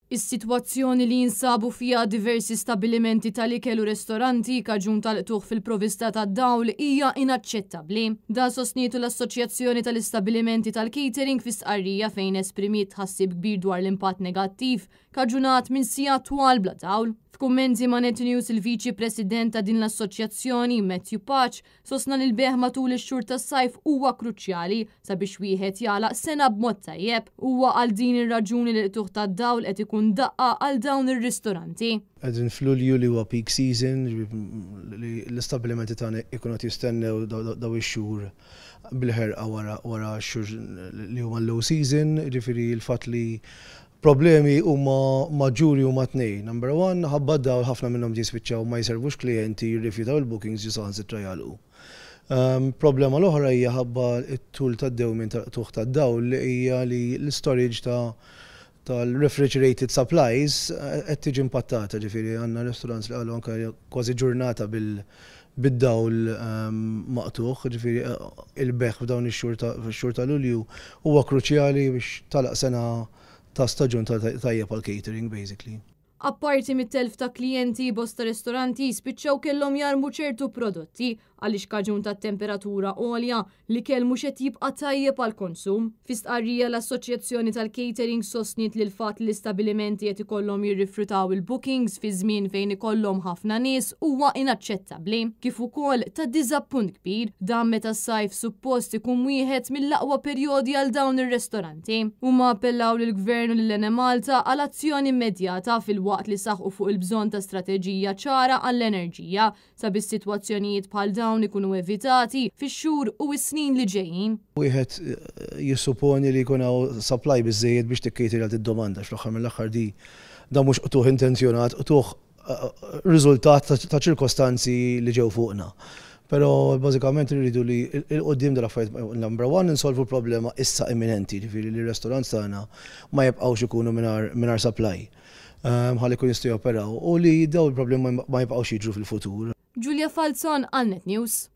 Is-sitwazzjoni li jinsabu fiha diversi stabbilimenti tal-ikel u restoranti kaġun tal-qtugħ fil-provista tad-dawl hija inaċċettabbli. Dan sostnietu l-Assoċjazzjoni tal-Istabbilimenti tal-Catering fi stqarrija fejn esprimiet tħassib kbir dwar l-impatt negattiv kaġunat minn sigħat twal bla dawl. F'kummenti ma' Net News il-Viċi President ta' din l-assoċjazzjoni, Matthew Pace, Sostna li l-bejgħ matul ix-xhur tas-sajf huwa kruċjali sabiex wieħed jagħlaq sena b'mod tajjeb. Huwa għal din ir-raġuni li l-qtugħ tad-dawl qed ikun daqqa għal dawn ir-ristoranti. Qegħdin f'Lulju li huwa peak season, li l-istabbilimenti tagħna jkunu qed jistennew dawn ix-xhur bil-ħerqa wara x-xhur li huma l-low season, jiġifieri l-fatt li Problemi huma maġġuri huma tnejn. Number one, ħabba d-dawl ħafna minnhom qed jispiċċaw ma jservux klijenti, jirrifjutaw il-bookings jew saħansitra jagħlqu. Problema l-oħra hija ħabba t-tul tad-dewmien tal-qtugħ tad-dawl li hija li l-istorage ta' tal-refrigerated supplies qed tiġi impattata, ġifieri għandna restaurants li qalu anke kważi ġurnata bil bid-dawl maqtugħ, ġifieri il-bejgħ f'dawn ix-xhur ta' fix-xhur ta' Lulju huwa kruċjali biex tagħlaq sena ta' staġun tajjeb għall-catering basically. Apparti mit-telf ta' klijenti, bosta ristoranti spiċċaw kellhom jarmu ċertu prodotti għaliex kaġun tat-temperatura għolja, l-ikel mhux qed jibqa' tajjeb għall-konsum. Fi stqarrija l-Assoċjazzjoni tal-Catering sostniet li l-fatt li l-istabilimenti qed ikollhom jirrifjutaw il-bookings fi żmien fejn ikollhom ħafna nies huwa inaċċettabbli, kif ukoll ta' diżappunt kbir. Dan meta s-sajf suppost ikun wieħed mill-aqwa perjodi għal dawn ir-restoranti. Huma appellaw lill-Gvern u lill-Enemalta għal azzjoni immedjata filwaqt li saħqu fuq il-bżonn ta' strateġija ċara għall-enerġija sabiex sitwazzjonijiet bħal dawn ikunu evitati fix-xhur u s-snin li ġejjin. Wieħed jissuponi li jkun hawn supply biżżejjed biex tikkejteri għal did-domanda għax fl-aħħar mill-aħħar di dan mhux qtugħ intenzjonat, qtugħ riżultat ta' ċirkostanzi li ġew fuqna. Però bażikament irridu li 'l quddiem dal-affarijiet number one insolvu l-problema issa imminenti, jiġifieri li r-restaurants tagħna ma jibqgħux ikunu mingħajr supply. Ħalli jkunu jistgħu joperaw u li dawn il-problemi ma jibqgħux jiġru fil-futur. Julia Falzon għal Net News.